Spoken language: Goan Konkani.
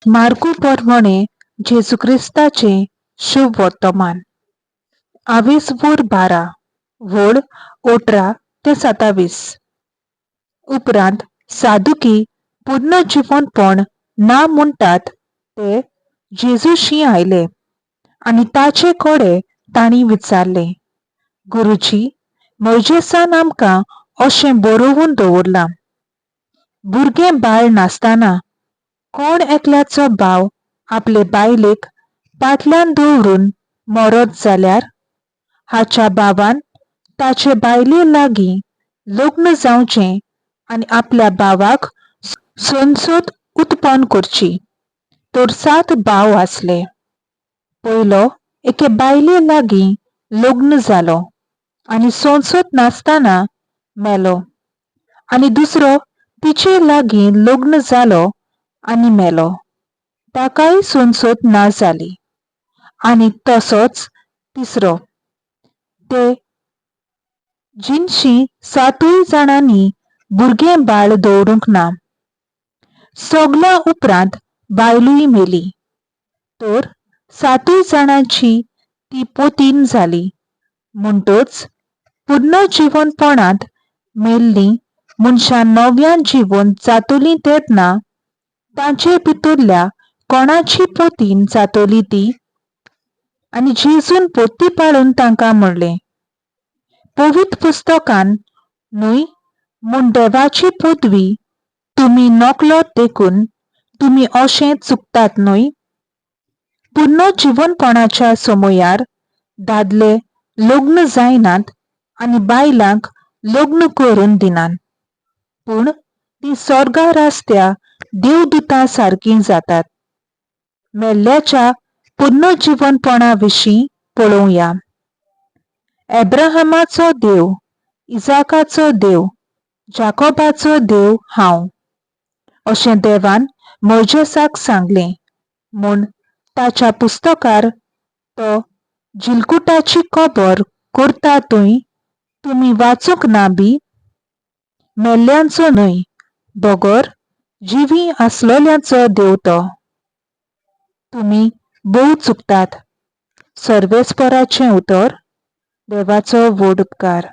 मार्कू प्रमाणें जेजू क्रिस्ताचें शुभ वर्तमान. आवेसवोर 12 वळ 18 ते 27. उपरांत सादुकी पुनर्जिवनपण ना म्हणटात ते जेजूशी आयले आनी ताचे कडेन तांणी विचारलें, गुरुजी, मोयजेसान आमकां अशें बरोवन दवरलां, भुरगें बाळ नासतना कोण एकल्याचो भाव आपले बायलेक पाटल्यान दवरून मरत जाल्यार हाच्या भावान ताचे बायले लागीं लग्न जावचें आनी आपल्या भावाक संसद उत्पन्न करची. तर 7 भाव आसले. पयलो एके बायले लागीं लग्न जालो आनी संसद नासतना मेलो, आनी दुसरो तिचे लागीं लग्न जालो आनी मेलो, ताकाय संसद ना जाली, आनी तसोच तिसरो. ते जिनशी 7 जाणांनी भुरगें बाळ दवरूंक ना. सगल्या उपरांत बायलूय मेली. तर 7 जाणांची ती पोतीन जाली. म्हणटच पुनर्जिवनपणांत मेल्लीं मनशां नव्यान जिवन जातलीं तेन्ना तांचे भितरल्या कोणाची पोतीन जातली ती? आनी जेजून पोती पाळून तांकां म्हणलें, पवित्र पुस्तकान न्हय म्हूण देवाची पदवी तुमी नकलो देखून तुमी अशें चुकतात न्हय? पुनर्जिवनपणाच्या समयार दादले लग्न जायनात आनी बायलांक लग्न करून दिनात, पूण ती स्वर्गा रस्त्या देवदूतां सारकीं जातात. मेल्ल्याच्या पुनर्जिवनपणा विशीं पळोवया. एब्राहमाचो देव, इजाकाचो देव, जाकोबाचो देव हांव, अशें देवान मोयजेसाक सांगलें म्हूण ताच्या पुस्तकार तो जिलकुटाची कबर करता थंय तुमी वाचूंक ना बी? मेल्ल्यांचो न्हय, बगर जिवी आसलोल्यांचो देव तो. तुमी भोव चुकतात. सर्वेस्पराचें उतर. देवाचो व्हड उपकार.